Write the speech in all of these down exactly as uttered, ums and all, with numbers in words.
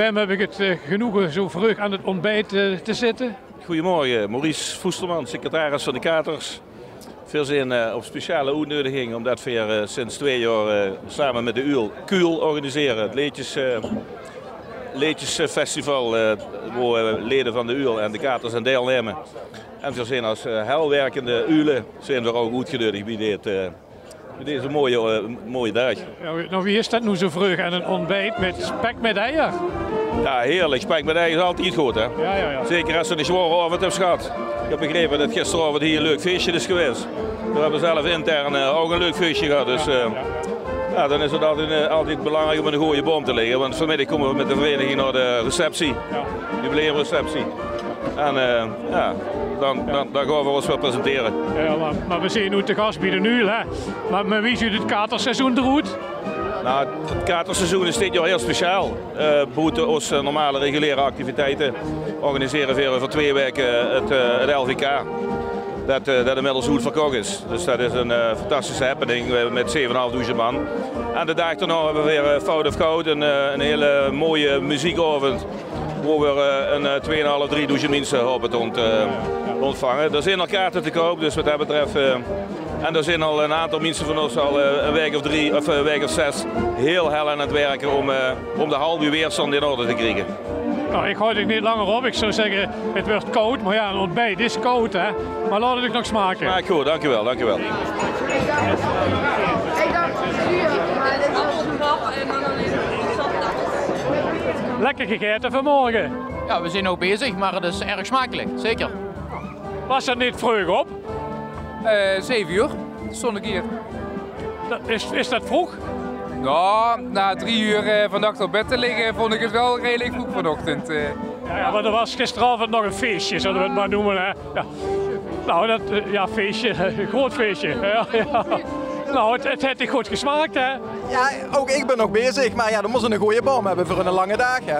En höb ich 't, eh, genoege zo vreug aan 't ontbijt, eh, te zitte? Goeiemorge, Maurice Voesterman, secretaris van de Katers. Veer zeen, eh, op speciale oetneudiging, ómdet veer, eh, sinds twee jaor, eh, same mit de Uul Kuul organisere. 't Leedjes, eh, leedjesfestival, eh, wo, eh, lede van de Uul en de Katers aan deilnumme. En veer zeen es, eh, hel werkende Uule zeen veer ouch oetgeneudig bie dit, eh, bie deze mooie, eh, mooie daag. Jao, noe, wie is det noe zo vreug aan ein ontbijt mit spek mit eier? Jao, heerlik. Spek mit eier is altied good, hè? Jao, jao, jao. Zeker es se eine zjwaore aovend höbs gehad. Ich höb begrepe det gisteraovend hie ein leuk feesje is gewaes. Veer höbbe zelf intern, eh, ouch ein leuk feesje gehad. Dus, eh, jao, dan is 't altied, eh, altied belangriek óm ein gooje baom te lègke. Want vanmiddig kómme veer mit de vereiniging nao de receptie. Jao. Jubileumreceptie. En, eh, jao, dan, dan, dan gaon veer ós weer presentere. Jao, mer, mer veer zeen noe te gas bie de Uul, hè. Mer, mer wie zuut 't katerseizoen d'roet? Nou, 't katerseizoen is dit jaor hiel speciaal. Eh, boete ós, eh, normale reguliere activiteite organisere veer euver twee waeke 't, eh, 't L V K. Det, eh, det inmiddels oetverkoch is. Dus det is ein, eh, fantastische happening, eh, mit zevenenhalfdoezend man. En de daag daonao höbbe veer, eh, Fout of Goud, ein, eh, ein hiel mooie meziekaovend. Wo veer, eh, ein, eh, tweeënhalf, driedoezend minse hope te ont-, eh, ontvange. D'r zeen al kaarte te koup, dus wat det betröf, eh, en d'r zeen al ein aantal minse van ós al, eh, ein waek of drie of, eh, ein waek of zes hiel hel aan 't werke óm, eh, óm de hal bie weerstand in orde te kriege. Nou, ich haoj uch neet langer op. Ich zou zègke, 't wuuert koud, mer jao, ein ontbijt is koud, hè. Mer laot 't uch nog smake. Smaak good, dank u wel, dank u wel. Lekker gegaete vanmorge. Jao, veer zeen nog bezig, mer 't is erg smakelik, zeker. Waas det neet vreug op? Eh, zeve oer stóng ich hie. Det is, is det vroeg? Jao, nao drie oer, eh, vannach op bed te ligke, vónj ich 't waal redelik vroeg vanochtend, eh. Jao, jao, mer d'r waas gisteraovend nog ein feesje, zölle v'r 't mer neume, hè. Jao. Nou, det, eh, jao, feesje, groot feesje. Jao, jao. Nou, 't, 't haet dich good gesmaak, hè? Jao, ouch ich bön nog bezig, mer jao, dan mós se eine gooje baom höbbe veur eine lange daag, hè.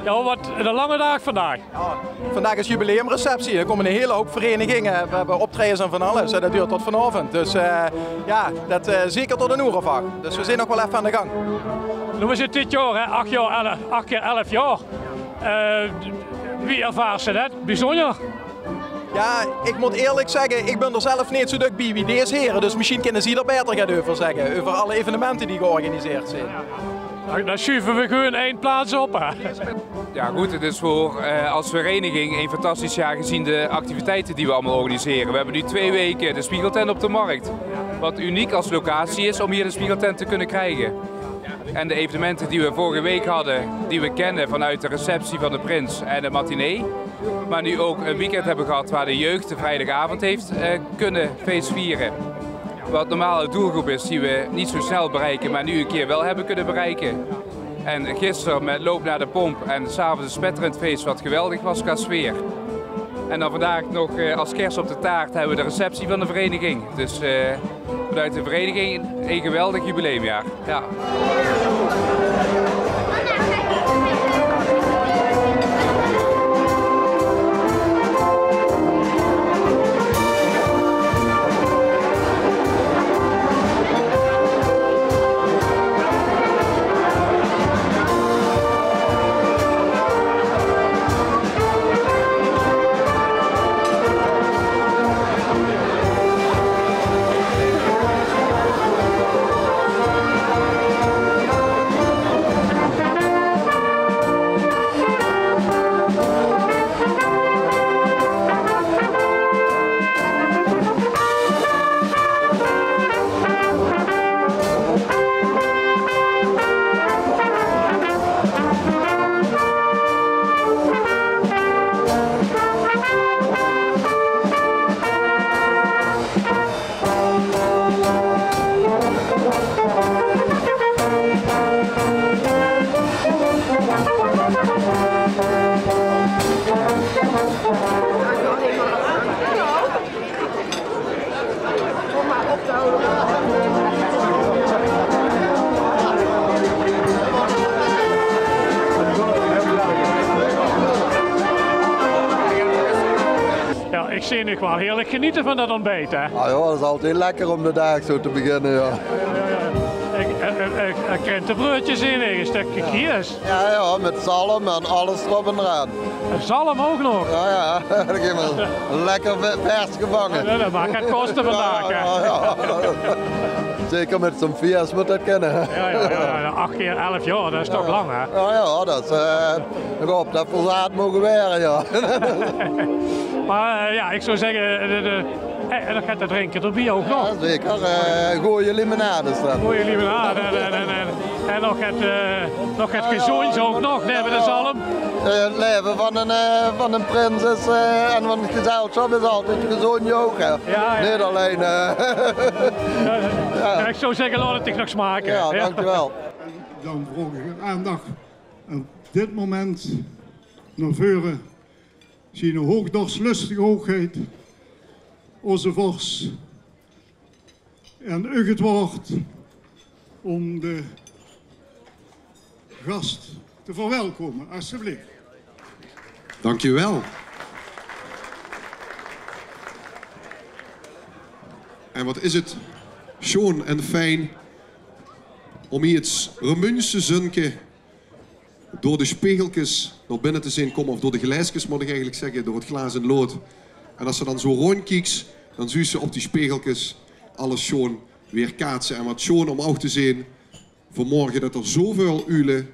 Jao, wat, eine lange daag vandaag. Jao, vandaag is jubileumreceptie. D'r kómme eine hiele houp vereiniginge. Veer höbbe optraejes en van alles. En det doert tot vanaovend. Dus, eh, jao, det, eh, zeker tot ein oer of ach. Dus veer zeen nog waal effe aan de gang. Noe is 't dit jaor, hè, ach jaor, elf, ach kier elf jaor. Eh, wie ervaars se det? Biezunjer? Jao, ich mót ierlik zègke, ich bön d'r zelf neet zo dök bie wie dees here. Dus mesjien kinne zie d'r baeter get euver zègke. Euver alle evenemente die georganiseerd zeen. Nou, dan sjuve we gewoon één plaats op, hè. Ja, goed, het is voor, eh, als vereniging een fantastisch jaar gezien de activiteiten die we allemaal organiseren. We hebben nu twee weken de Spiegeltent op de Markt, wat uniek als locatie is om hier de Spiegeltent te kunnen krijgen. En de evenementen die we vorige week hadden, die we kennen vanuit de receptie van de prins en de matinee, maar nu ook een weekend hebben gehad waar de jeugd de vrijdagavond heeft, eh, kunnen feestvieren. Wat normaal de doelgroep is die we niet zo snel bereiken, maar nu een keer wel hebben kunnen bereiken. En gisteren met Loop naar de Pomp en 's avonds een spetterend feest wat geweldig was qua sfeer. En dan vandaag nog, eh, als kerst op de taart hebben we de receptie van de vereniging. Dus, eh, vanuit de vereniging een geweldig jubileumjaar. Ja. Ja, ich zeen uch waal heerlijk geniete van det ontbijt, hè? Ah ja, det is altied lekker óm de daag zo te beginne, ja. Ja, ja, ja. Ich, eh, eh, ich, Krentenbreudjes in, ein stökske kies. Ja, ja, mit zalm en alles d'rop en d'raan. En zalm ouch nog. Ja, ja, dan gaon v'r lekker ve-, vers gevange. Ja, dat maag 't koste vandaag, hè. Ja, ja. Zeker mit zoe'n fies mót dat kinne. Ja, ja, ja, ja. Ach kier elf jaor, dat is toch lang, hè? Ja, ja, dat is, eh, ich haop dat v'r zaat moge waere, ja. Mer, eh, ja, ich zou zègke, de, de, eh, en dan geit 't drinke d'rbie ouch nog. Ja, zeker. Eh, gooj limonade is dat. Gooj limonade en, en, en, en nog get, eh, nog get gezónds ouch nog, naeve de zalm. Eh, 't laeve van ein, eh, van ein prins is, eh, en van 't gezelsjap is altied gezóndj ouch, hè. Ja, ja. Neet allein, eh, ja. Ja, ich zou zègke, laot 't dich nog smake. Ja, dankjewel. En dan vraog ich uch aandach op dit moment nao veure. Zien hoogdorslöstige hoogheid, ózze vors. En uch 't waord óm de gas te verwelkómme, alstublieft. Dank u wel. En wat is het sjoon en fijn om hie 't Remunjse zunke door de spegelkes nao binne te zeen kómme, of door de glaeskes mót ich eigelik zègke, door 't glaas in lood. En es se dan zoe róndjkieks, dan zuus se op die spegelkes alles sjoon weerkaatse. En wat sjoon óm ouch te zeen, vanmorge, det d'r zoväöl Uule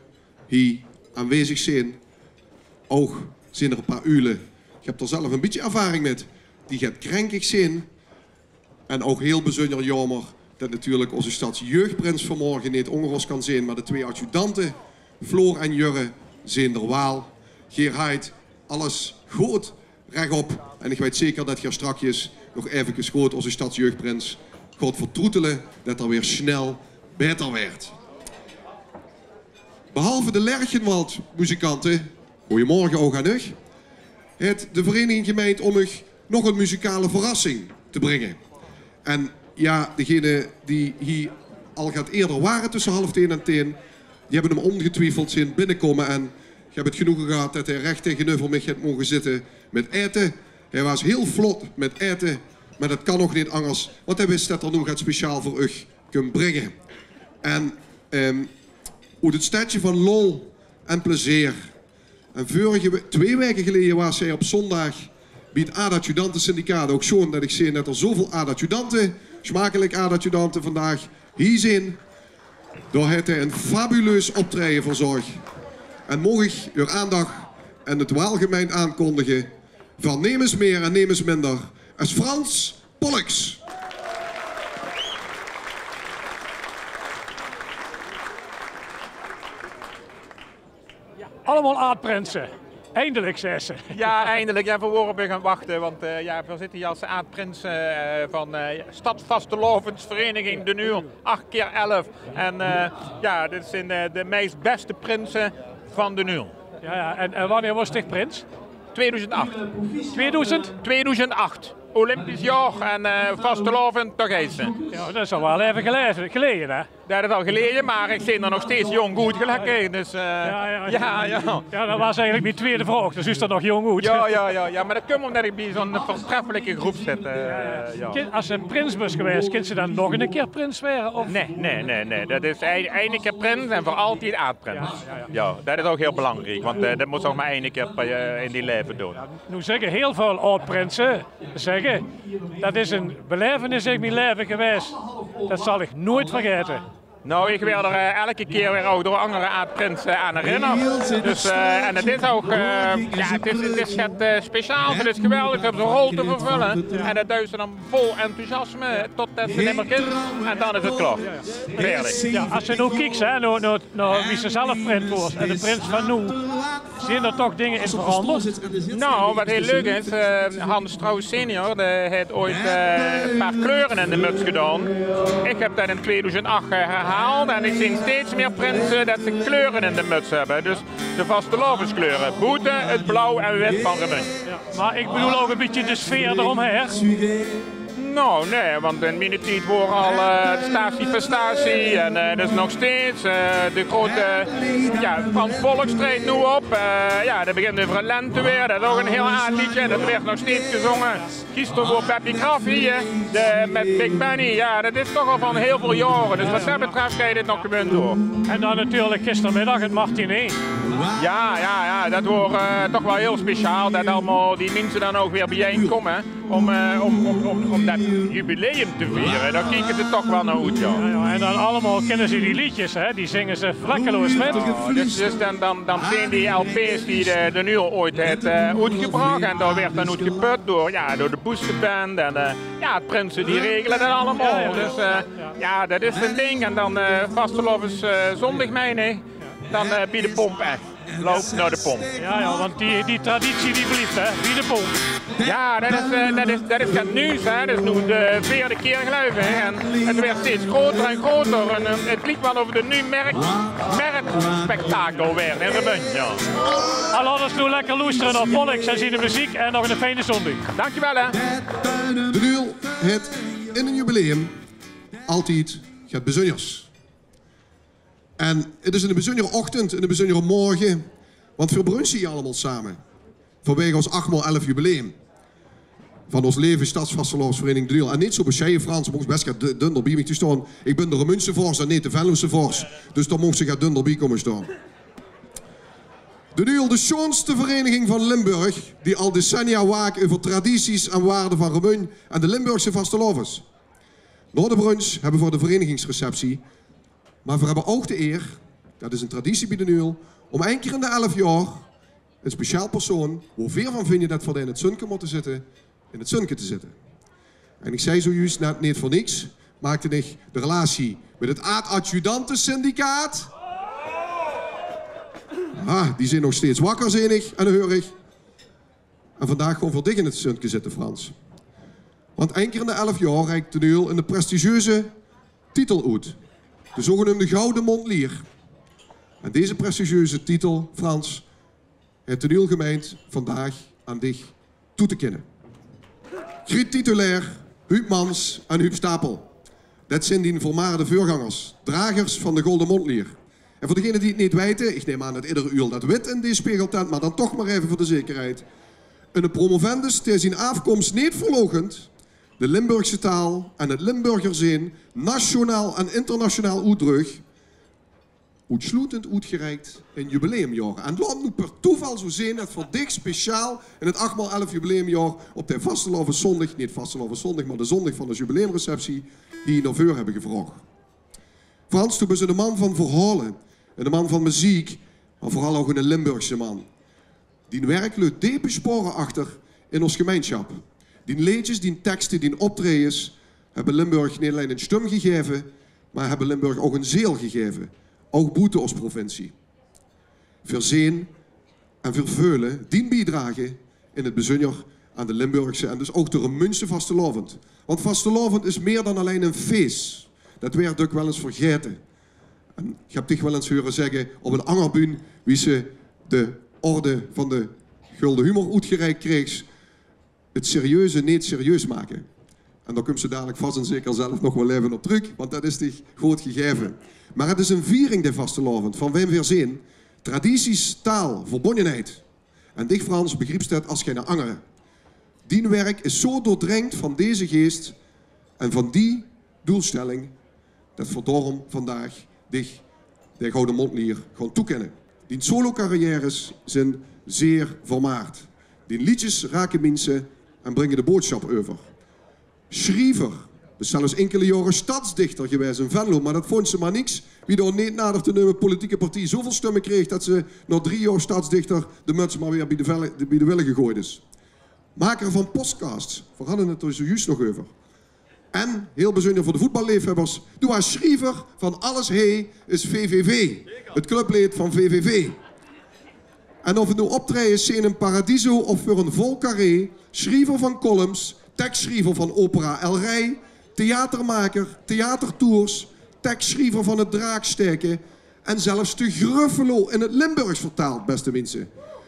hie aanwezig zeen. Ouch zeen d'r e paar Uule, ich höb d'r zelf e bietje ervaring mit, die get krenkig zeen. En ouch hiel bezunjer jaomer det natuurlik ózze stadsjeugdprins vanmorge neet ónger ós kan zeen, mer de twee adjudante, Floor en Jurre, zeen d'r waal. Geer haet alles good rechop. En ich weit zeker det geer strakjes nog efkes good ózze stadsjeugdprins gaot vertroetele, det 'r weer snel baeter waert. Behalve de Lerchenwald-muzikante, goeiemorge ouch aan uch, haet de vereiniging gemeindj óm uch nog ein muzikale verrassing te bringe. En ja, degene die hie al get eerder wore tösse half tieën en tieën, die höbbe 'm óngetwiefeld zeen binnekómme. En ich höb 't genoege gehad det hae rech taengeneuver mich haet moge zitte mit aete. Hae waas hiel vlot mit aete, mer det kan ouch neet angers, want hae wis det 'r noe get speciaal veur uch kump bringe. En, ehm, oet 't stedje van lol en plezeer. En veurige we-, twee waeke geleje waas hae op zóndaag bie 't Aad-Adjudantesyndicaat. Ouch sjoon det ich zeen det d'r zoväöl aad-adjudante, smakelik aad-adjudante vandaag hie zeen. Dao haet hae ein fabuleus optraeje verzorg. En maag ich eur aandach en 't waal gemeindj aankondige van nemes mieër en nemes minder es Frans Pollux. Allemaol aad-prinse. Eindelik, zaes se. Ja, eindelik. Ja, veer wore op uch aan 't wachte, want, eh, ja, veer zitte hie es aad-prinse, eh, van, eh, Stadsvastelaovesvereiniging D'n Uul, ach kier elf. En, eh, ja, dit zeen, eh, de meis bèste prinse van D'n Uul. Ja, ja. En, en wannieër woors dich prins? Tweedoezend ach. Tweedoezend? Tweedoezend ach. Olympisch jaor en, eh, vastelaovend, dao geis se. Ja, det is al waal effe geleje, geleje, hè? Det is al geleje, mer ich zeen d'r nog steeds jónk oet, gelökkig. Dus, eh, ja, ja, ja. Ja, det waas eigelik mien twiede vraog. Dus zuus se d'r nog jónk oet? Ja, ja, ja, ja, mer det kump ómdet ich bie zoe'n veurtreffelike groep zit, eh, ja. Kin-, es se prins bös gewaes, kins se dan nog ein kier prins waere, of? Nae, nae, nae, nae. Det is ein, eine kier prins en veur altied aad-prins. Ja, ja, ja. Ja, det is ouch hiel belangriek, want, eh, det mós ouch mer eine kier per, eh, in dien laeve doon. Noe zègke hiel väöl aad-prinse, zègke: det is ein belaevenis in mien laeve gewaes. Det zal ich noeats vergaete. Nou, ich waer d'r, eh, elke kier weer ouch door anger aad-prinse aan herinnerd. Dus, eh, en 't is ouch, eh, ja, 't is, 't is get, eh, speciaals. 't Is geweldig óm zoe'n rol te vervulle. En det duis se dan vol enthousiasme totdet se neet mieër kins. En dan is 't klaor. Heerlik. Ja, es se noe kieks, hè, noe, noe, noe wie se zelf prins woors en de prins van noe, zeen d'r toch dinger in verangerd? Nou, wat hiel leuk is, eh, Hans Strauss senior, dae haet ooit, eh, e paar kleure in de muts gedaon. Ich höb det in tweedoezend ach, eh, herhaald en ich zeen steeds mieër prinse det ze kleure in de muts höbbe. Dus de vastelaoveskleure, boete 't blauw en wit van Remunj. Ja, mer ich bedoel ouch e bietje de sfeer d'romhaer. Nou, nee, want in miene tied woor al eh, de statie van statie en eh, dat is nog steeds eh, de grote ja, Frans Pollux treedt noe op. Eh, ja, dat begint euver lente weer. Dat is ook een heel aard liedje en dat werd nog steeds gezongen. Gisteren woor Peppy Kraft hier de, met Big Benny. Ja, dat is toch al van heel veel jaren. Dus wat dat betreft ga je dit nog kunnen door. En dan natuurlijk gistermiddag het Martinet. Ja, ja, ja, dat woor eh, toch wel heel speciaal dat allemaal die mensen dan ook weer bijeenkomen om, eh, om, om, om, om dat jubileum te vieren. Daar kieken ze toch wel naar uit, ja. Ja, ja, en dan allemaal kennen ze die liedjes, hè? Die zingen ze vlekkeloos met. Dus, dus dan, dan, dan zien die lp's die de, de nu al ooit heeft eh, uitgebracht. En daar werd dan uitgeput door, ja, door de Boesteband en eh, ja, het Prinsen die regelen dat allemaal. Dus eh, ja, dat is een ding. En dan eh vastelaovends eh, zondag, meen ik, dan eh, bij de pomp echt. Loop naar de pomp. Ja, ja, want die, die traditie die blijft, hè? Bij de pomp. Ja, dat is, eh, dat is, dat is het nieuws, hè. Dat is nu de vierde keer, geloof ik. En het werd steeds groter en groter. En eh, het liep wel over de nu merk, merkspektakel weer in de munt, ja. Laat ons nu lekker loesteren naar Pollux en zien de muziek en nog een fijne zondag. Dankjewel, hè. D'n Uul het in een jubileum altijd get bezunjers. En het is een bezunjere ochtend, een bezunjere morgen, want we brunchen hier allemaal samen. Vanwege ons achtmaal elf jubileum van ons leve stadsvastelaovesvereniging D'n Uul. En niet zo bescheiden, Frans, mocht best get du- dunner bij mij te staan. Ik ben de Remunjse vors en niet de Venlose vors. Dus dan mocht ze get dunner bij komen staan. D'n Uul, de schoonste vereniging van Limburg, die al decennia waakt over tradities en waarden van Remunj en de Limburgse vastelaovend. Na de brunch hebben we de verenigingsreceptie. Maar we hebben ook de eer, dat is een traditie bij D'n Uul, om één keer in de elf jaar een speciaal persoon, wo veer van vinden dat veer in het zunke moeten zitten, in het zunke te zetten. En ik zei zojuist net niet voor niks, maakte ik de relatie met het aad-adjudantensyndicaat. Ah, die zijn nog steeds wakker, zeen ik en heur ik. En vandaag gewoon voor dich in het zunke zitten, Frans. Want één keer in de elf jaar reikt D'n Uul een prestigieuze titel uit. De zogenaamde Gouden Mondlier. En deze prestigieuze titel, Frans, het D'n Uul gemeend vandaag aan dich toe te kennen. Griet titulair, Huub Mans en Huub Stapel. Dat zijn die vermaarde veurgangers, dragers van de Gouden Mondlier. En voor degenen die het niet weten, ik neem aan dat iedere Uul dat weet in deze spegeltent, maar dan toch maar even voor de zekerheid. Een promovendus die zijn afkomst niet verloochent, de Limburgse taal en het Limburger zeen nationaal en internationaal oetdreug, oetsloetend oetgereikt in jubileumjaren. En laat nu per toeval zo zeen dat voor dich speciaal in het achtmaal elf jubileumjaar op de vastelaoveszondag, niet vastelaoveszondag, maar de zondag van de jubileumreceptie, die je naar veur hebben gevraagd. Frans, du bist een man van verhalen, een man van muziek, maar vooral ook een Limburgse man. Dien werk leut depe spore achter in ons gemeinsjap. Dien leedjes, dien tekste, dien optraejes hebbe Limburg neet allein ein stum gegaeve, maar hebbe Limburg ouch ein zeel gegaeve, ouch boete ós provincie. Veer zeen en veer veule dien biedrage in 't bezunjer aan de Limburgse en dus ouch de Remunjse vastelaovend. Want vastelaovend is mier dan allein ein fees. Det waert dök waal ins vergaete. En ich höb dich waal ins heure zègke op ein anger bühne, wie se de orde van de Gulden Humor oetgereik kreegs: 't serieuze neet serieus make. En dao kums se dalik vas en zeker zelf nog waal effe op trök, want det is dich good gegaeve. Maar 't is ein viering, de vastelaovend, van waem veer zeen. Tradities, taal, verbonjenheid. En dich, Frans, begrieps det as geine angere. Dien werk is zo doordrenkd van deze geest en van die doelstelling, det veer daorum vandaag dich de Goude Mondlier gaon toekenne. Dien solocarrières zeen zeer vermaard. Dien leedjes rake minse en bringe de boodsjap euver. Sjriever. Bis zelfs inkele jaore stadsdichter gewaes in Venlo, maar det vónds se maar niks, wie de neet nader te neume politieke partie zoväöl stumme kreeg det se nao drie jaor stadsdichter de muts maar weer bie de velle-, bie de wille gegoeid is. Maker van podcasts, veer hadde 't d'r zojuus nog euver. En, hiel bezunjer veur de voetballeefhebbers, doe waas sjriever van Alles Hey is V V V, 't clubleed van V V V. En of 't noe optraejes zeen in Paradiso of veur ein vol carré, sjriever van columns, tekssjriever van Opera El Rey, theatermaker, theatertours, tekssjriever van 't Draakstaeke en zelfs De Gruffalo in 't Limburgs vertaald, beste minse.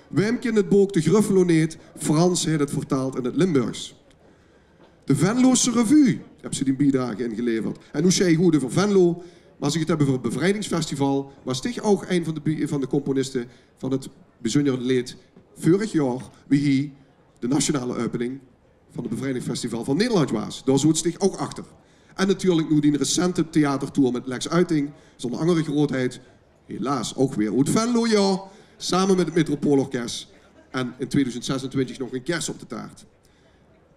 Waem kint 't book De Gruffalo neet? Frans haet 't vertaald in 't Limburgs. De Venlose Revue, höbs se dien biedrage ingeleverd. En noe sjei good euver Venlo, mer es ich 't höb euver 't Bevrijdingsfestival, waas dich ouch ein van de bi-, van de componiste van 't bezunjer leed veurig jaor, wie hie de nationale opening van 't Bevrijdingsfestival van Nederland waas. Dao zoot dich ouch achter. En natuurlik noe dien recente theatertour mit Lex Uiting, zoe'n anger grootheid, helaas ouch weer oet Venlo, jao, same mit 't Metropoolorkes en in tweeduizend zesentwintig nog 'n kers op de taart.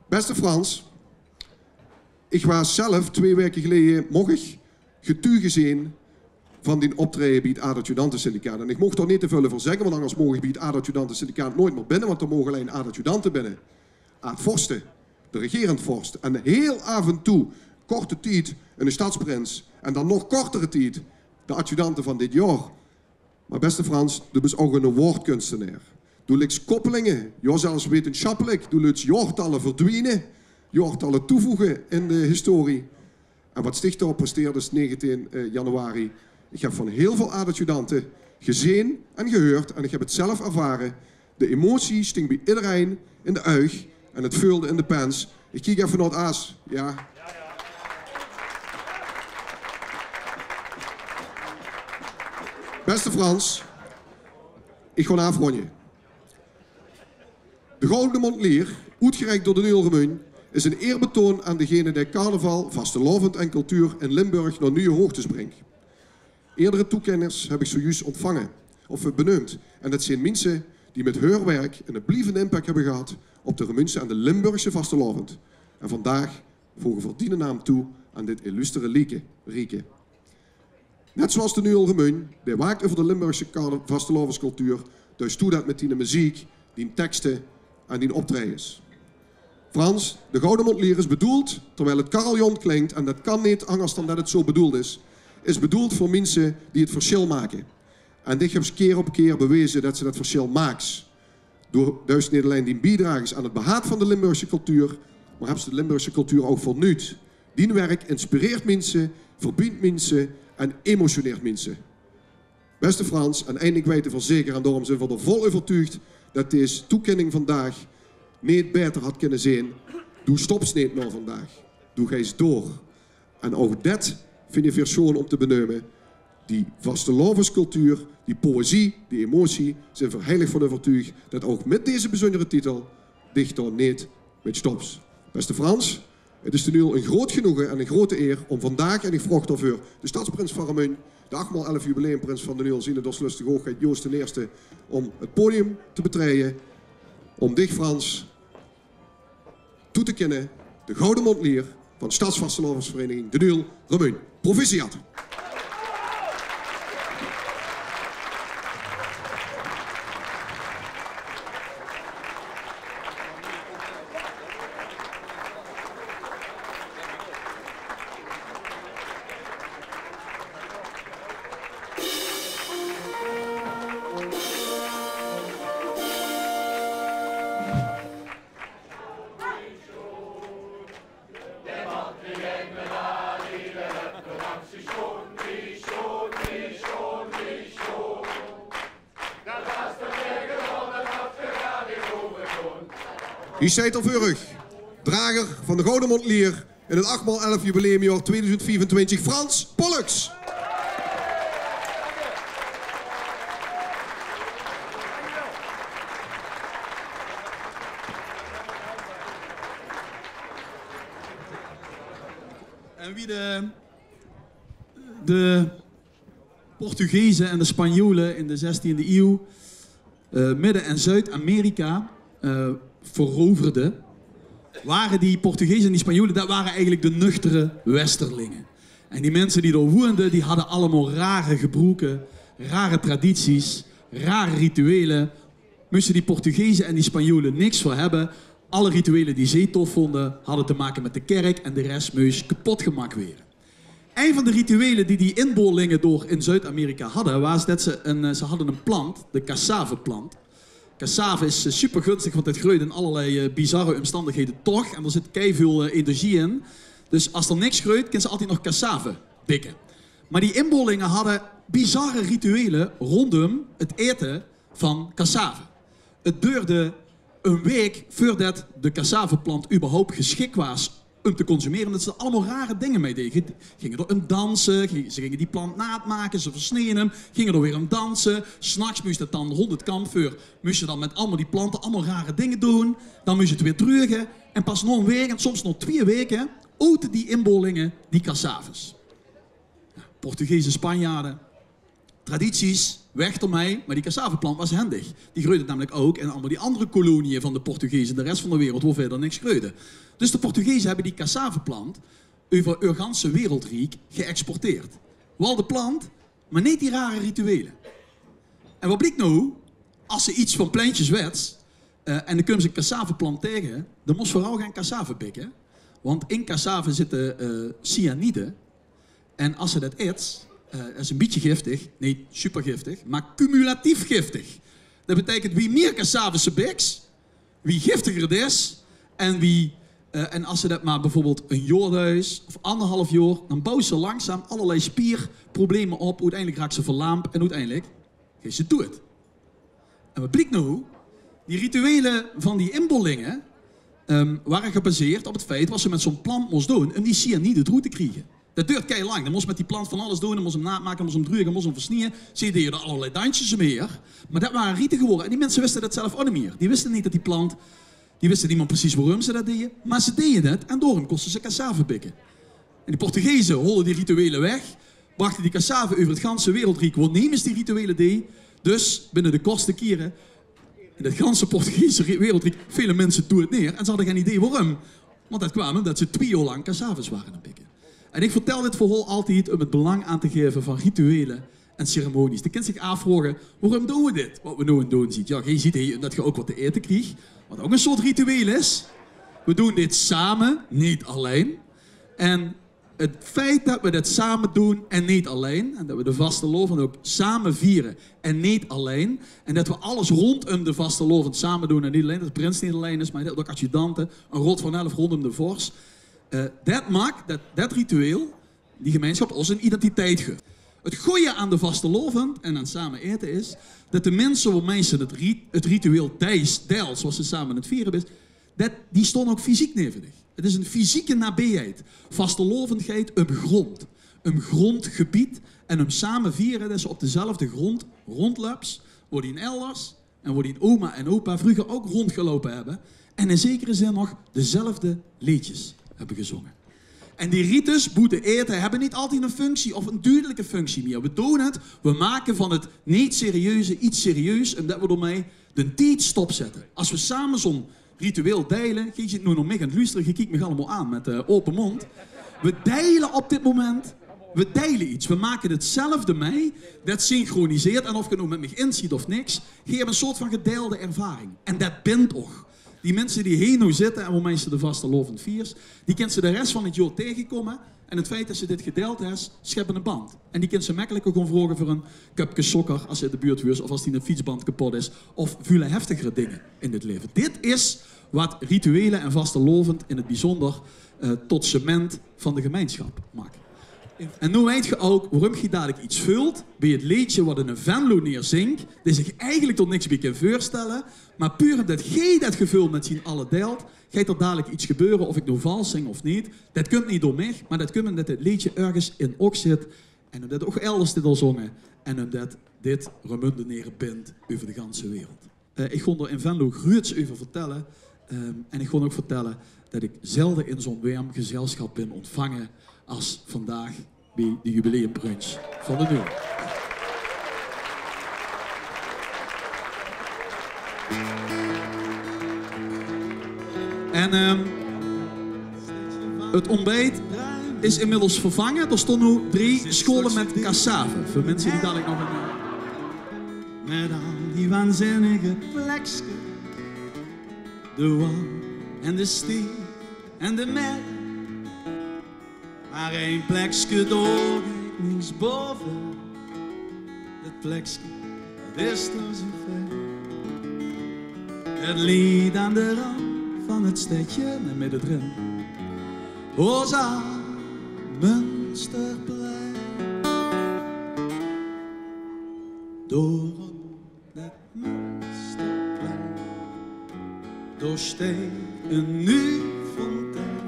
Beste Frans, ich waas zelf twee waeke geleje, moch ich, getuge zeen van dien optraeje bie 't Aad-Adjudantensyndicaat. En ich moch dao neet te väöl euver zègke, want angers moch ich bie 't Aad-Adjudantensyndicaat noeats mier binne, want dao moge allein aad-adjudante binne. Aad-vorste, de regerend vorst. En hiel aaf en toe, korte tied, 'ne stadsprins. En dan nog kortere tied, de adjudante van dit jaor. Mer beste Frans, doe bis ouch 'ne waordkunstenaer. Doe liks koppelinge, jao, zelfs wetensjappelik. Doe leuts jaortalle verdwiene, jaortalle toevoege in de historie. En wat dich dao presteerdes negentien, eh, januari. Ich höb van hiel väöl aad-adjudante gezeen en gehuurd, en ich höb 't zelf ervare. De emotie sting bie ederein in de uig en 't veulde in de pens. Ich kiek effe nao 't aas. Jao. Beste Frans, ich gaon aafrondje. De Goude Mondlier, oetgereik door D'n Uul Remunj, is 'n eerbetoon aan degene dae carnaval, vastelaovend en cultuur in Limburg nao nuuje hoogtes bringk. Eerdere toekenners höb ich zojuus ontvange, of, eh, beneump. En det zeen minse die mit häör werk 'ne blievende impact höbbe gehad op de Remunjse en de Limburgse vastelaovend. En vandaag voege v'r diene naam toe aan dit illustere lieke, rieke. Net zoeas D'n Uul Remunj, dae waak euver de Limburgse carna-, vastelaovescultuur, deis doe det mit diene meziek, dien tekste en dien optraejes. Frans, de Goude Mondlier is bedoeld, terwiel 't carillon klink, en det kan neet angers dan det 't zoe bedoeld is, is bedoeld veur minse die 't versjil make. En dich höbs kier op kier beweze det se det versjil maaks. Doe duis neet allein dien biedrages aan 't behaad van de Limburgse cultuur, mer höbs de Limburgse cultuur ouch vernuujd. Dien werk inspireert minse, verbindt minse en emotioneert minse. Beste Frans, en ein dink weite v'r zeker, en daorum zeen v'r d'r vol euvertuugd det dees toekenning vandaag neet baeter had kinne zeen: doe stops neet nao vandaag. Doe geis door. En ouch det vinje veer sjoon óm te beneume. Die vastelaovescultuur, die poëzie, die emotie, zeen veer heilig van euvertuug det ouch mit deze bezunjere titel dich dao neet mit stops. Beste Frans, 't is D'n Uul ein groot genoege en ein groete eer óm vandaag, en ich vraog daoveur de stadsprins van Remunj, de acht maol elf jubileumprins van D'n Uul, ziene dorslustige hoogheid Joost d'n Eerste, óm 't podium te betreje, óm dich, Frans, toe te kinne de Goude Mondlier van Stadsvastelaovesvereiniging D'n Uul Remunj. Proficiat. Hie steit 'r veur uch, drager van de Goude Mondlier in 't acht maol elf jubileumjaor tweeduizend viefentwintig, Frans Pollux. En wie de, de Portugezen en de Spanjolen in de zestiende ieuw, eh, Midden- en Zuid-Amerika, eh, veroverden, waren die Portugezen en die Spanjolen, det waren eigelik de nuchtere westerlinge. En die minse die dao woende, die hadde allemaol rare gebroeke, rare tradities, rare rituele. Móste die Portugezen en die Spanjolen niks veur höbbe. Alle rituele die ze tof vónde, hadde te make mit de kèrk en de res mós kepot gemaak waere. Ein van de rituele die die inboorlinge dao in Zuid-Amerika hadde, waas det ze ein, eh, ze hadde ein plant, de cassaveplant. Cassave is, eh, supergunstig, want det greujt in allerlei, eh, bizarre ómstandighede toch. En d'r zit keiväöl, eh, energie in. Dus es d'r niks greujt, kins se altied nog cassave bikke. Mer die inboorlinge hadde bizarre rituele róndóm 't aete van cassave. 't Deurde Ein waek veurdet de cassaveplant überhaupt gesjik waas um te consumere, det ze allemaol rare dinger mei deje. Ginge d'r um danse, ze ginge die plant naat make, ze versneje 'm, ginge d'r weer um danse. 's Nachs mós 't dan rónd 't kampvuur, mós ze dan mit allemaol die plante allemaol rare dinger doon. Dan mós 't weer druge. En pas nao ein waek, en soms nao twieë waeke, ote die inboorlinge die cassaves. Portugese, Spanjaarde, tradities, weg d'rmei, maar die cassaveplant waas hendig. Die greujde namelik ouk in allemaol die anger kolonieje van de Portugeze, de res van de wereld, wo wiejer niks greujde. Dus de Portugeze hebbe die cassaveplant euver häör ganse wereldriek geëxporteerd. Waal de plant, maar neet die rare rituele. En wat bliek now? As se iets van plentjes wets, eh, en dan kums se ein cassaveplant taenge, dan mós se veural gaon cassave bikke. Want in cassave zitte, eh, cyanide. En as se det its, eh, det is ein bietje giftig, neet supergiftig, maar cumulatief giftig. Det beteikent, wie mier cassave se biks, wie giftiger 't is. En wie, eh, en as se det maar bieveurbeeld ein jaor duis, of angerhalf jaor, dan bouws se langzaam allerlei spierprobleme op. Oeteindelik raaks se verlaamp en oeteindelik geis se doed. En wat bliek now? Die rituele van die inboorlinge, ehm, ware gebaseerd op 't feit wat se mit zo'n plant mós doon um die cyanide d'roet te kriege. Det doort kei lang. Dan mós se mit die plant van alles doon. Dan mós se 'm naat make, dan mós se 'm druge, dan mós se 'm versnieje. Ze deje d'r allerlei dansjes mei. Maar det ware riete gewore. En die minse wiste det zelf ouk neet mier. Die wiste neet det die plant, die wiste neet mier precies waorum ze det deje. Maar ze deje 't en daorum kóste ze cassave bikke. En die Portugeze holde die rituele weg, brachte die cassave euver 't ganse wereldriek, wo nemes die rituele deej. Dus binne de kortste kiere in 't ganse Portugese ri-, wereldriek vele minse doed neer. En ze hadde gein idee waorum. Want det kwaam umdet ze twieë jaor lang cassaves ware aan 't bikke. En ik vertel dit verhaol altied um 't belang aan te gaeve van rituele en ceremonies. De kins zich aafvraoge: waorum doon we dit, wat we now aan 't doon zien? Jao, geej ziet hie umdet geej ouk wat te aete kriegt, wat ouk ein soort ritueel is. We doon dit same, neet allein. En 't feit det we det same doon en neet allein, en det we de vastelaovend ouk same viere en neet allein, en det we alles róndum de vastelaovend same doon en neet allein, det de prins neet allein is, maar det ouk adjudante, ein raod van elf róndum de vors, eh, det maak det det ritueel, die gemeinsjap, ós ein identiteit guf. 't Goje aan de vastelaovend en aan same aete is det de minse waomei se 't ri-, 't ritueel deis, deils, zoeas se same aan 't viere bis, det, die staon ouk fysiek naeve dich. 't Is ein fysieke nabeeheid. Vastelaovend geit um grond, um grondgebied en um same viere det se op dezelfde grond róndlups wo dien elders en wo dien oma en opa vreuger ouk róndgeloupe hebbe en in zekere zin nog dezelfde leedjes hebbe gezónge. En die rites, boete aete, hebbe neet altied ein functie of ein dudelike functie mier. We doon 't, we make van 't neet serieuze iets serieus, umdet we daomei den tied stopzette. As we same zo'n ritueel deile, geej zit now nao mich aan 't loestere, geej kiek mich allemaol aan mit, eh, aope mónd. We deile op dit moment, we deile iets. We make 'tzelfde mei, det synchroniseert. En of geej now mit mich ins ziet of niks, geej hebtj ein soort van gedeilde ervaring. En det bindt ouk. Die minse die hie now zitte en waomei se de vastelaovend viers, die kins se de res van 't jaor taengekómme. En 't feit det se dit gedeild hes, sjep 'ne band. En die kins se mekkeliker gaon vraoge veur ein köpke sókker as se in de buurt weurs, of as dien fietsband kepot is, of väöl heftigere dinger in 't laeve. Dit is wat rituele en vastelaovend in 't biezónder, eh, tot cement van de gemeinsjap make. En now weit geej ouk waorum geej dalik iets veultj bie 't leedje wat eine Venlonaer zingk, dae zich eigelik d'r niks bie kin veurstelle, maar puur umdet geej det geveul mit zien alle deiltj, geit d'r dalik iets gebeure, of ik now vals zing of neet. Det kump neet door mich, maar det kump umdet dit leedje örges in ouk zit. En umdet ouk elders dit al zónge. En umdet dit Remundenere bindt euver de ganse wereld. Eh, ik gaon d'r in Venlo gruuets euver vertelle. Ehm, en ik gaon ouk vertelle det ik zelde in zo'n werm gezelsjap bin óntvange as vandaag bie de jubileumbrunch van de Nul. En, ehm, 't ontbijt is inmiddels vervange. D'r staon now drie schaole mit cassave. Veur minse die dalik nog ein, eh, Met al die waanzinnige plekskes. De wand en de steen en de mer. Maar ein plekske dao geit niks bove. Det plekske, det is dao zoe ver. Het ligt aan de rand van het stedje en midden d'rin. Hosa Munsterplein. Dao op det Munsterplein. Dao steit 'n nuuj fontein,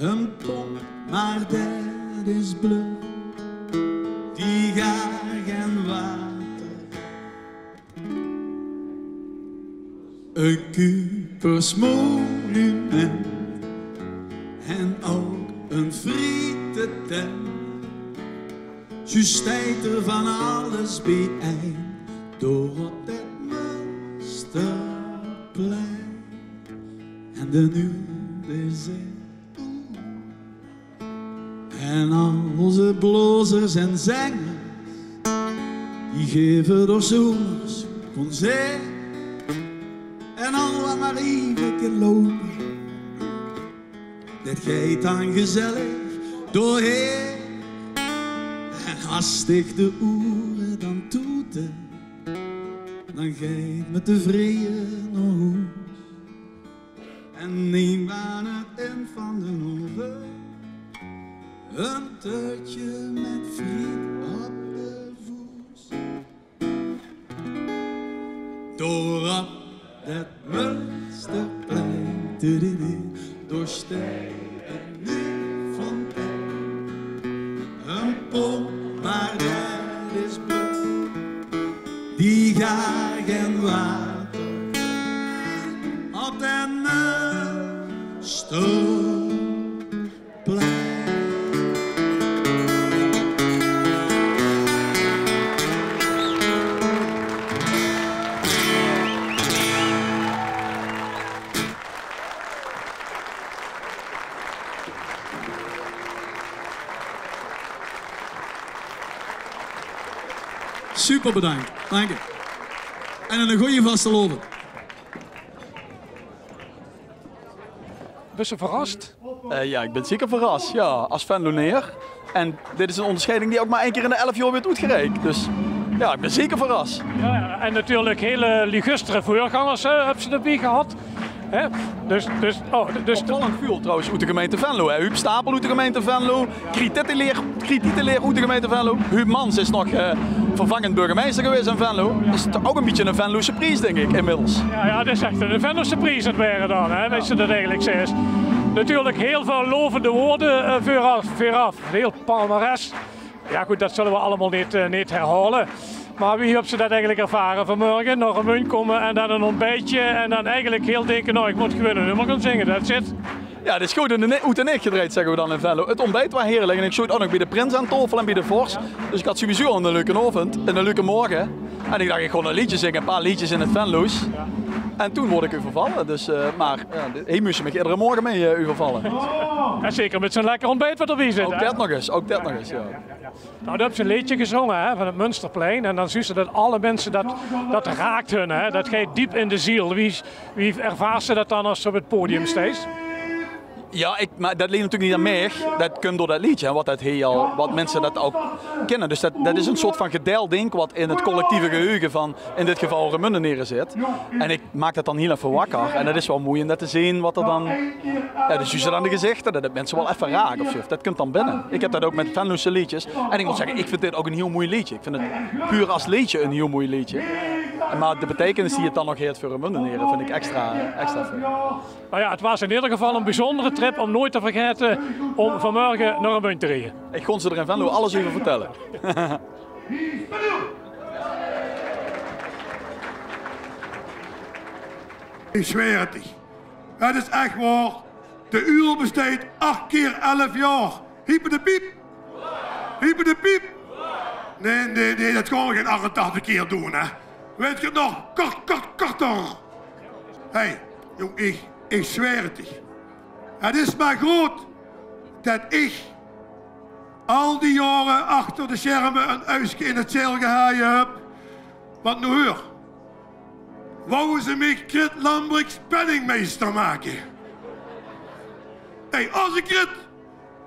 'n pomp, maar det is bluf. Die gaar gen water. 'n Cupers monument en ouk 'n frietetent. Zuus steit d'r van alles biejein, dao op det Munsterplein. En de nuuj zit En al ózze blozers en zengers, die gaeve d'r zomers concert. En al wat maar eve kan loupe, det geit dan gezellig doorhaer. En as dich de oere dan toete, dan geit me tevreje nao hoes. En neem aan 't ind van d'n oavend 'n tuutje mit friet op de voes. Dao op det Munsterplein, dao steit 'n nuuj fontein. 'n Pomp, maar det is bluf. Die gaar gen water. Op det Munsterplein. Super bedank. Dank uch. En 'ne gooje vastelaovend. Bis se verras? Eh, jao, ich bin zeker verras, jao, es Venlonaer. En dit is 'n óngersjeiding die ouk mer ein kier in de elf jaor weurt oetgereik. Dus jao, ich bin zeker verras. Jao, jao. En natuurlik hiel, eh, liguster veurgangers, eh, höbs se d'rbie gehad. Hè? Dus, dus, oh, dus opvallend väöl trouwens oet de gemeinte Venlo, hè. Huub Stapel oet de gemeinte Venlo, Kriet Titelaer, Kriet Titelaer oet de gemeinte Venlo. Huub Mans is nog, eh, vervangend burgemeister gewaes in Venlo. Is toch ouk ein bietje ein Venlose pries, dink ik, inmiddels. Jao, jao, det is ech ein Venlose pries aan 't waere dan, hè, es se det eigelik zaes. Natuurlik hiel väöl lovende waorde, eh, veuraf, veuraf. Hiel palmares. Jao, good, det zulle we allemaol neet, eh, neet herhaole. Mer wie höbs se det eigelik ervare vanmorge? Nao Remunj kómme en dan ein óntbietje en dan eigelik hiel dinke: "Nou, ik mót gewoon ein nummer gaon zinge, that's it." Jao, 't is good oet de ne-, oet de neeg gedrejd, zègke we dan in Venlo. 't Óntbiet waas heerlik en ik zoot ouk nog bie de prins aan taofel en bie de vors. Dus ik had sowieso al 'ne leuke aovend, 'ne leuke morge. En ik dach, ik gaon 'n leedje zinge, 'n paar leedjes in 't Venloos. En toen woort ik euvervalle, dus, eh, mer, jao, de, hae mós mich iedere morge mei, eh, euvervalle. En zeker mit zo'n lekker óntbiet wat d'rbie zit, hè? Ouk det nog ens, ouk det nog ens, jao. Nou, dan höbs se ein leedje gezónge, hè, van 't Munsterplein. En dan zuus se det alle minse det, det raak hun, hè. Det geit diep in de ziel. Wie, wie ervaars se det dan es se op 't podium steis? Jao, ik, mer det ligk natuurlik neet aan mich. Det kump door det leedje, hè, wat det hiel, wat minse det ouk kinne. Dus det, det is ein soort van gedeild dink wat in 't collectieve geheuge van, in dit geval, Remunjenere zit. En ik maak det dan hiel effe wakker. En det is waal moei um det te zeen wat d'r dan, jao, de zuus 't aan de gezichter, det 't minse waal effe raak of zoe. Det kump dan binne. Ik heb det ouk mit Venlose leedjes. En ik mót zègke, ik vind dit ouk ein hiel moei leedje. Ik vind 't puur es leedje ein hiel moei leedje. Mer de beteikenis die 't dan nog haet veur Remunjenere vind ik extra, extra fijn. Nou jao, 't waas in eder geval ein biezóndere trip om noeit te vergaete om vanmorge nao Remunj te rieje. Ik gaon ze d'r in Venlo alles euver vertelle. Ich zweer 't dich. 't Is ech waor. De uul besteit ach kier elf jaor. Hiepelepiep. Hiepelepiep. Nae, nae, nae, det gaon we gein achtentachtig kier doon, hè. Wèt geer 't nog? Kort, kort, korter. Hey, jóng, ich, ich zweer 't dich. 't Is mer good det ich al die jaore achter de sjerme ein uigske in 't zeil gehaje höb. Want noe huur, wouwe ze mich Kriet Lambrechts penningmeister make. Hey, ózze Kriet,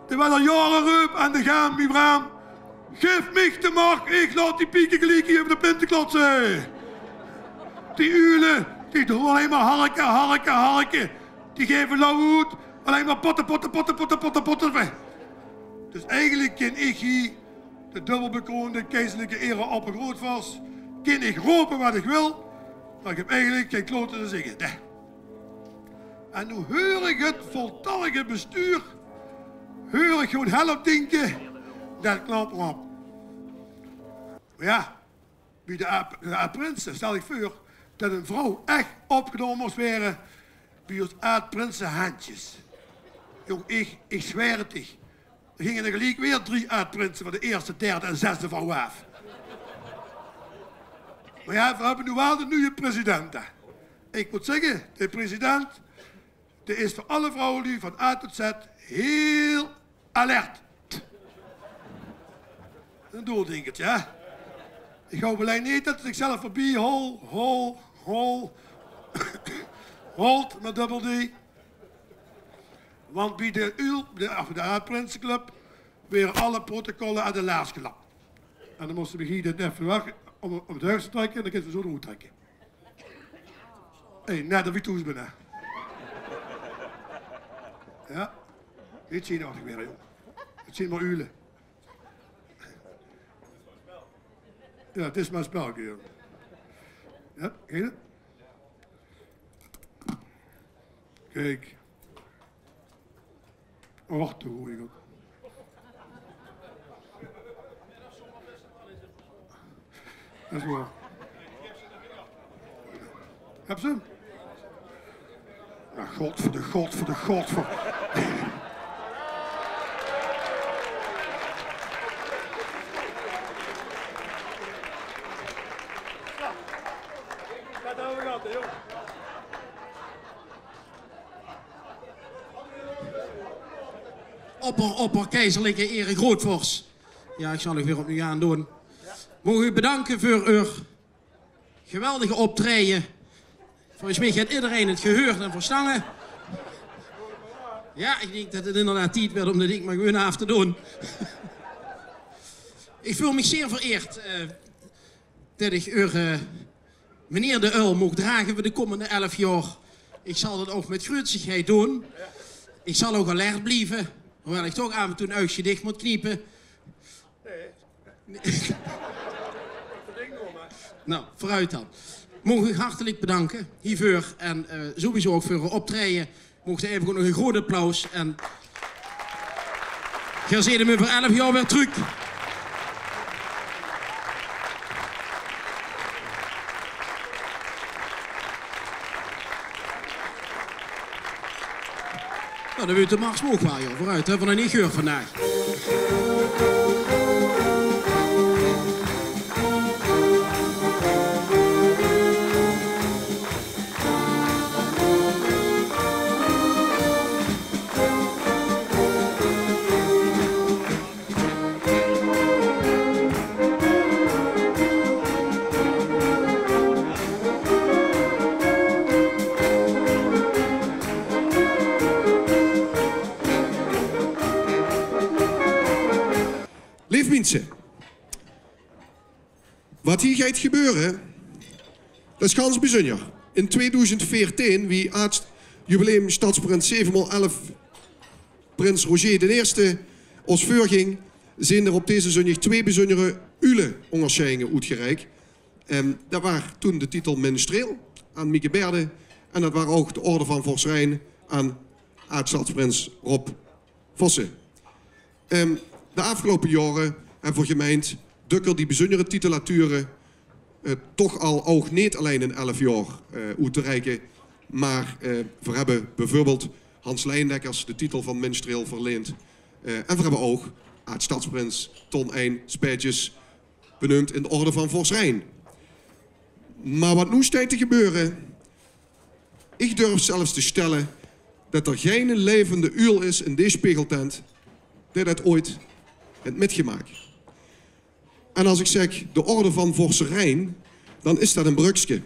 dae waal al jaore reup aan de gaam bie Braam: "Gaef mich de mach, ich laot die pieke geliek hie euver de plint klotse." Die uule, die doon allein mer harke, harke, harke. Die gaeve lauw oet, allein mer potte, potte, potte. Dus eigelik kin ich hie, de dubbelbekroonde keizerlike ere-oppergrootvorst, kin ich rope wat ich wil, mer ich höb eigelik gein klote te zègke. Nae. En noe heur ich 't voltallige bestuur, heur ich gewoon help dinke: det klop op. Mer jao, bie de aad-, de aad-prinse, stel ich veur det ein vrouw ech opgenómme mós waere bie ós aad-prinse Hentjes. Jóng, ich, ich zwaer 't dich. D'r ginge d'r geliek weer drie aad-prinse van de ierste, derde en zesde vrouw aaf. Mer jao, veer höbbe noe waal de nuje president, hè. Ich mót zègke, de president, dae is veur alle vrouweluuj van A tot Z hiel alert. Ein doordinkertje, hè? Ich haop allein neet det 'r zichzelf veurbie hol, hol, hol, holt mit dubbel D. Want bie de Uul, de, of de Aad-Prinseclub, waere alle protocolle aan de laars gelap. En dan móste v'r hie dit effe weg óm, óm 't huis te trèkke en dan kinne v'r zo d'roet trèkke. Hé, net of ich thoes bin, hè. Jao, neet zenuwechtig waere, jóng. 't Zeen mer uule. Jao, 't is mer e spelke, jóng. Jao, kiek. Kiek. Och, de goeie God. Det is waor. Höbs se 'm? Jao, godver de, godver de, godver. Opper, opperkeizerlike ere grootvors. Jao, ich zal uch weer opnuuj aandoon. Maag ich uch bedanke veur eur geweldige optraeje. Volges mich haet ederein 't geheurd en verstange. Jao, ich dink det 't inderdaad tied waert óm det dink mer gewoon aaf te doon. Ich veul mich zeer vereerd, eh, det ich eur, eh, meneer de Uil maag drage veur de kómmende elf jaor. Ich zal det ouch mit gruuetsigheid doon. Ich zal ouch alert blieve, hoewel ich toch aaf en toe ein uigske dich mót kniepe. Noe, veuroet dan. Maag ich uch hartelik bedanke hieveur en, eh, sowieso ouch veur eur optraeje. Maag ich effe nog ein groot applaus en geer zeet 'm euver elf jaor weer trök. Noe, dan weit de mars ouch waal, joh. Veuroet, höbbe v'r nog neet geheurd vandaag. Leef miense, waat hie geit gebeure, det is gans bezunjer. In tweedoezend veertien, wie aad-jubileum stadsprins zeve maol elf, prins Roger d'n Ierste, ós veurgóng, zeen d'r op deze zunjig twee bezunjere Uule-óngersjeidinge oetgereik. Ehm, det waar toen de titel ministreel aan Mieke Beerde en det waar ouch de Orde van Vors Rein aan aad-stadsprins Rob Vossen. Ehm, de aafgeloupe jaore höbbe v'r gemeind dökker die bezunjere titulature, eh, toch al ouch neet allein in elf jaor, eh, oet te reike, mer, eh, v'r höbbe beveurbeeld Hans Leyendekkers de titel van ministreel verleend, eh, en v'r höbbe ouch aad-stadsprins Ton ein Spijtjes beneump in de Orde van Vors Rein. Mer waat noe steit te gebeure, ich durf zelfs te stelle det d'r geine laevende uul is in dees spegeltent dae det oeats haet mitgemaak. En es ich zèk de Orde van Vorse Rein, dan is det ein brökske.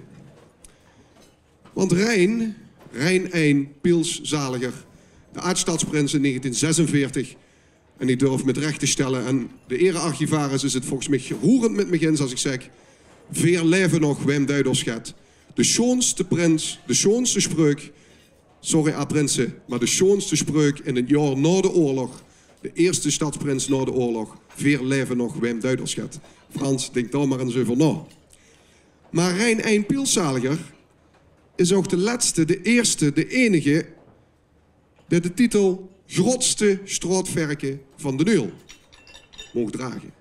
Want Rein, Rein ein, Piels Zaliger, de aad-stadsprins in negentien zesenveertig, en ich durf mit rech te stelle, en de erearchivaris is 't volges mich roerend mit mich ins es ich zèk: veer laeve nog, wae duit ós get. De sjoonste prins, de sjoonste spreuk, sorry aad-prinse, mer de sjoonste spreuk in 't jaor nao d'n oorlog, de ierste stadsprins nao d'n oorlog: veer laeve nog, wae duit ós get. Frans, dink dao mer ins euver nao. Mer Rein ein, Piels Zaliger, is ouch de lètste, de ierste, de einige dae de titel Grotste Sjtraotverke van D'n Uul moog drage.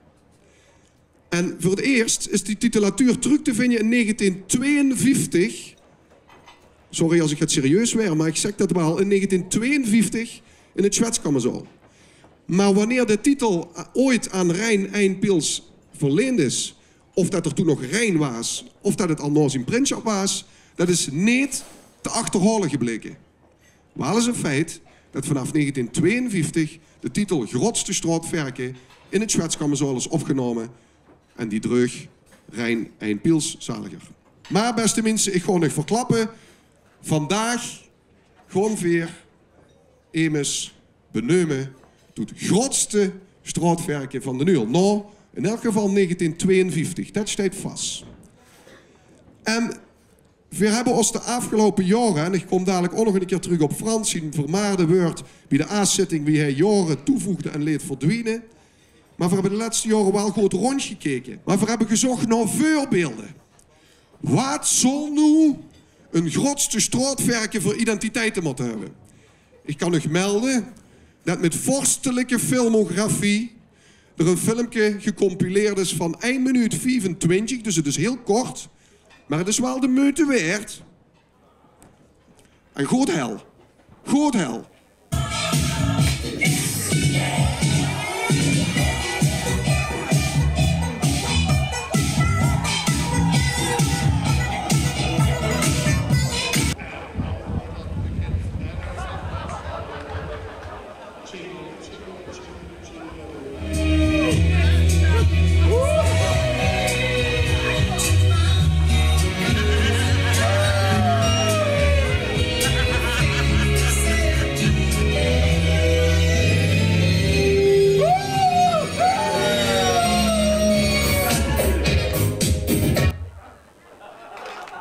En veur 't ierst is die titulatuur trök te vinje in negentien tweeënvieftig. Sorry es ich get serieus waer, mer ich zèk det waal, in negentien tweeënvieftig in 't Schwetzkammerzaol. Mer wanneer de titel ooit aan Rein ein Pils verleend is, of det d'r toen nog Rein waas, of det 't al nao zien prinssjap waas, det is neet te achterhaole gebleke. Waal is e feit det vanaaf negentien tweeënvieftig de titel Grotste Sjtraotverke in 't Schwetzkammerzaol is opgenómme en die dreug Rein ein Pils zaliger. Mer bèste minse, ich gaon uch verklappe, vandaag gaon veer emes beneume tot grotste sjtraotverke van D'n Uul. Noe, in elk geval negentien tweeënvieftig, det steit vas. En veer höbbe ós de aafgeloupe jaore, en ich kóm dalik ouch nog ein kier trök op Frans zien vermaarde wäörd bie de aaszitting, wie hae jaore toevoegde en leet verdwiene. Mer veer höbbe de lètste jaore waal good róndjgekeke. Mer veer höbbe gezóch nao veurbeelde. Waat zól noe ein grotste sjtraotverke veur identiteite mótte höbbe? Ich kan uch melde det mit vorstelijke filmografie d'r ein filmke gecompileerd is van ein minuut viefentwintjig, dus 't is hiel kort, mer 't is waal de meujte waerd. En good hel. Good hel.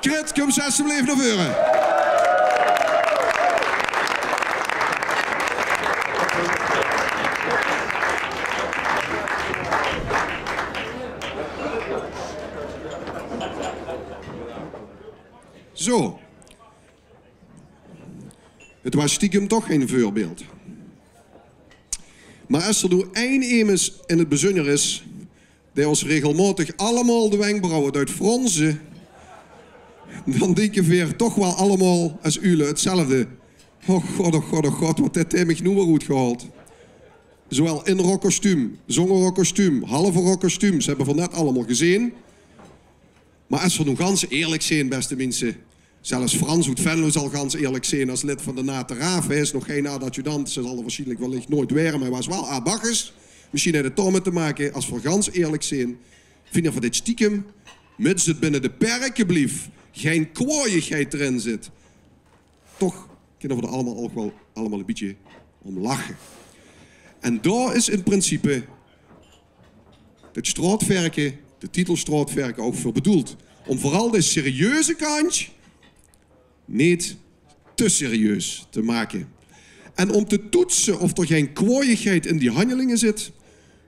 Krit, kums alstublieft nao veure. Zo. 't Waas stiekem toch gein veurbeeld. Mer es d'r noe ein emes in 't bezunjer is, dae ós regelmaotig allemaol de wenkbrauwe deit fronze, dan dinke veer toch waal allemaol es Uule 'tzelfde. Och god, och god, och god, waat haet dae mich noe weer oetgehaold. Zowaal in rokkostuum, zónger rokkostuum, halve rokkostuum, ze höbbe veer net allemaol gezeen. Mer es veer noe gans eerlik zeen, bèste minse, zelfs Frans oet Venlo zal gans eerlik zeen es lid van de Nateraad. Hae is nog gein aad-adjudant, zal 't waarsjienlik wellich noeit waere, mer hae waas waal aad-bacchus. Mesjiens haet 't dao mit te make, es veer gans eerlik zeen, vinj ich det 't stiekem, mits 't binne de perke blief, gein kwaojigheid d'rin zit. Toch kinne veer d'r allemaol ouch waal allemaol e bietje óm lache. En dao is in principe 't sjtraotverke, de titel sjtraotverke, ouch veur bedoeld. Óm veural de serieuze kantj neet te serieus te make. En óm te toetse of d'r gein kwaojigheid in die hanjelinge zit,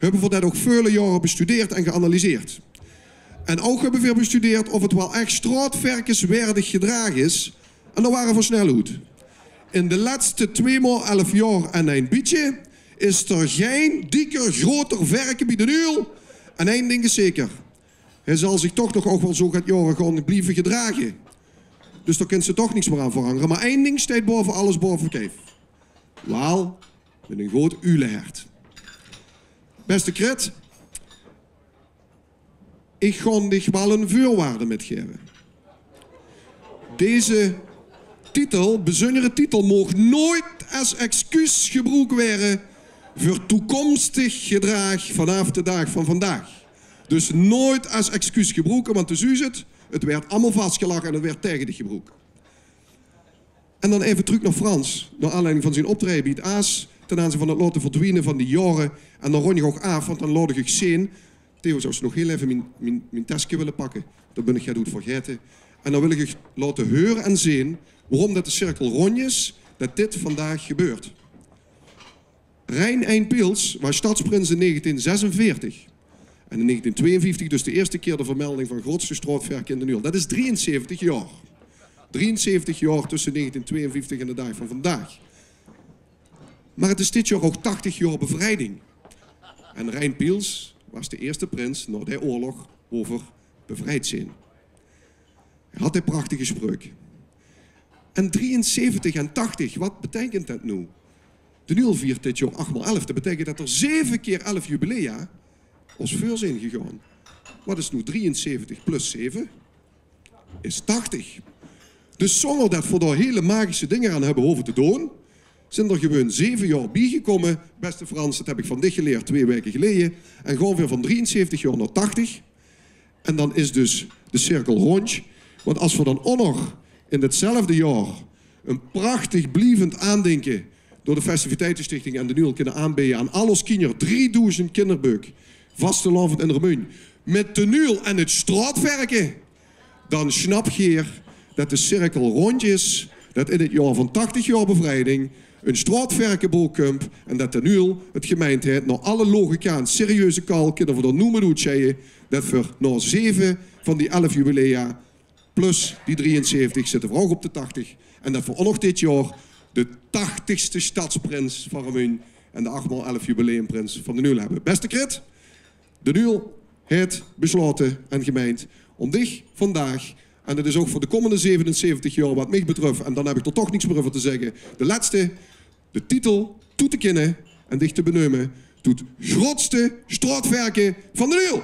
höbbe veer det ouch väöl jaore bestudeerd en geanalyseerd. En ouch höbbe veer bestudeerd of 't waal ech sjtraotverkeswaerdig gedraag is. En dao ware veer snel oet. In de lètste twieëmaol elf jaor en ein bietje is d'r gein dieker, groter verke bie D'n Uul. En ein dink is zeker. Hae zal zich toch nog ouch waal zo get jaore gaon blieve gedrage. Dus dao kins se toch niks mier aan verangere. Mer ein ding steit baove alles, baove kijf. Waal mit ein good Uulehert. Bèste Krit, ich gaon dich waal ein veurwaarde mitgaeve. Deze titel, bezunjere titel, maog noeit es excuus gebroek waere veur toekomstig gedraag vanaaf de daag van vandaag. Dus noeit es excuus gebroeke, want de zuus 't, 't waert allemaol vasgelag en 't waert taenge dich gebroek. En dan effe trök nao Frans, nao aanleiding van zien optraeje bie 't Aas, ten aanzien van 't laote verdwiene van die jaore. En dan róndj ich ouch aaf, want dan laot ich uch zeen. Theo, zous se nog hiel effe mien, mien, mien teske wille pakke? Dan bön ich get oet vergaete. En dan wil ich uch laote heure en zeen waorom det de cirkel róndj is, det dit vandaag gebeurt. Rein ein Pils waas sjtadsprins in negentien zesenveertig. En in negentien tweeënvieftig dus de ierste kier de vermelding van grotste sjtraotverke in D'n Uul. Det is drieënzeventig jaor. Drieënzeventig jaor tösse negentien tweeënvieftig en de daag van vandaag. Mer 't is dit jaor ouch tachtig jaor bevrijding. En Rein Piels waas de ierste prins nao d'n oorlog wo v'r bevrijd zeen. Hae haw die prachtige spreuk. En drieënzeventig en tachtig, wat beteikent det noe? D'n Uul viert dit jaor ach maol elf. Det beteikent det d'r zeve kier elf jubilea ós veur zeen gegange. Wat is noe drieënzeventig plus zeve? Is tachtig. Dus zónger det v'r dao hiel magische dinger aan höbbe hove te doon, zeen d'r gewoon zeve jaor biegekómme. Beste Frans, det höb ich van dich geleerd twee waeke geleje. En gaon v'r van drieënzeventig jaor nao tachtig. En dan is dus de cirkel róndj. Want es v'r dan ouch nog in ditzelfde jaor ein prachtig blievend aandinke door de Festiviteitestichting en d'n Uul kinne aanbeje aan al ós kinjer, driedoezend kinjerbeuk, vastelaovend in Remunj, mit d'n Uul en 't sjtraotverke, dan snap geer det de cirkel róndj is, det in 't jaor van tachtig jaor bevrijding ein sjtraotverke boe kump en det d'n Uul 't gemeind haet, nao alle logica en serieuze kal kinne v'r d'r noe mit oetsjeie, det v'r nao zeve van die elf jubilea plus die drieënzeventig zitte v'r ouch op de tachtig. En det v'r ouch nog dit jaor de tachtigste sjtadsprins van Remunj en de ach maol elf jubileumprins van d'n Uul höbbe. Beste Crit, d'n Uul haet beslaote en gemeind óm dich vandaag, en det is ouch veur de kómmende zevenenzeventig jaor wat mich betröf, en dan höb ich d'r toch niks mieë euver te zègke, de lètste, de titel toe te kinne en dich te beneume tot groetste sjtraotverke van d'n Uul.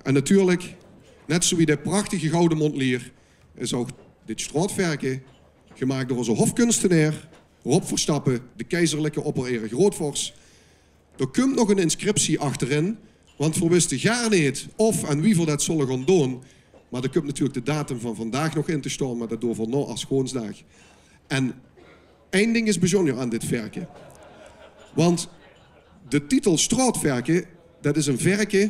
En natuurlik, net zoewie de prachtige gouwe mondelier, is ouch dit sjtraotverke gemaak door ózze hofkunstenaer Rob Verstappen, de keizerlike opperere grootvors. D'r kump nog ein inscriptie achterin, want v'r wiste gaar neet of en wie v'r det zólle gaon doon. Mer d'r kump natuurlik de datum van vandaag nog in te sjtaon, mer det doon v'r nao Asschoonsdaag. En ein ding is bezunjer aan dit verke. Want de titel sjtraotverke, det is ein verke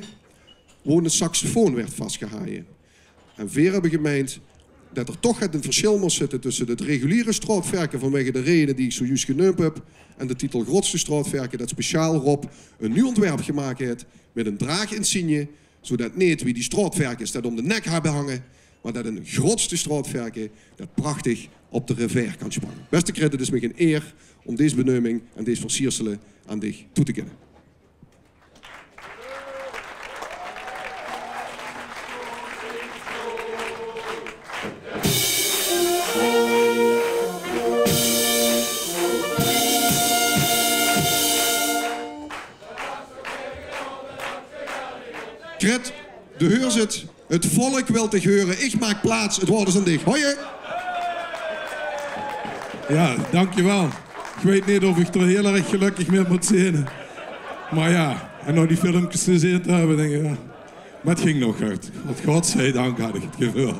wo ein saxofoon waert vasgehaje. En veer höbbe gemeind det d'r toch get ein versjil mós zitte tösse 't reguliere sjtraotverke, vanwege de raeje die ich zojuus geneump höb, en de titel groetste sjtraotverke, det speciaal Rob ein nuuj óntwerp gemaak haet mit ein draaginsigne, zoedet neet wie die sjtraotverkes det óm de nek höbbe hange, mer det ein groetste sjtraotverke det prachtig op de revers kan sjprange. Beste Crit, 't is mich ein eer óm dees beneuming en dees versiersele aan dich toe te kinne. Crit, de heurs 't. 't Volk wilt dich heure. Ich maak plaats. 't Waord is aan dich. Hoje! Ja, dankjewel. Ich weit neet of ich d'r hiel erg gelökkig mit mót zeen. Mer ja, en nao die filmkes te zeen te höbbe, dink ich, ja. Mer 't ging nog good. Want godzijdank had ich 't geveul.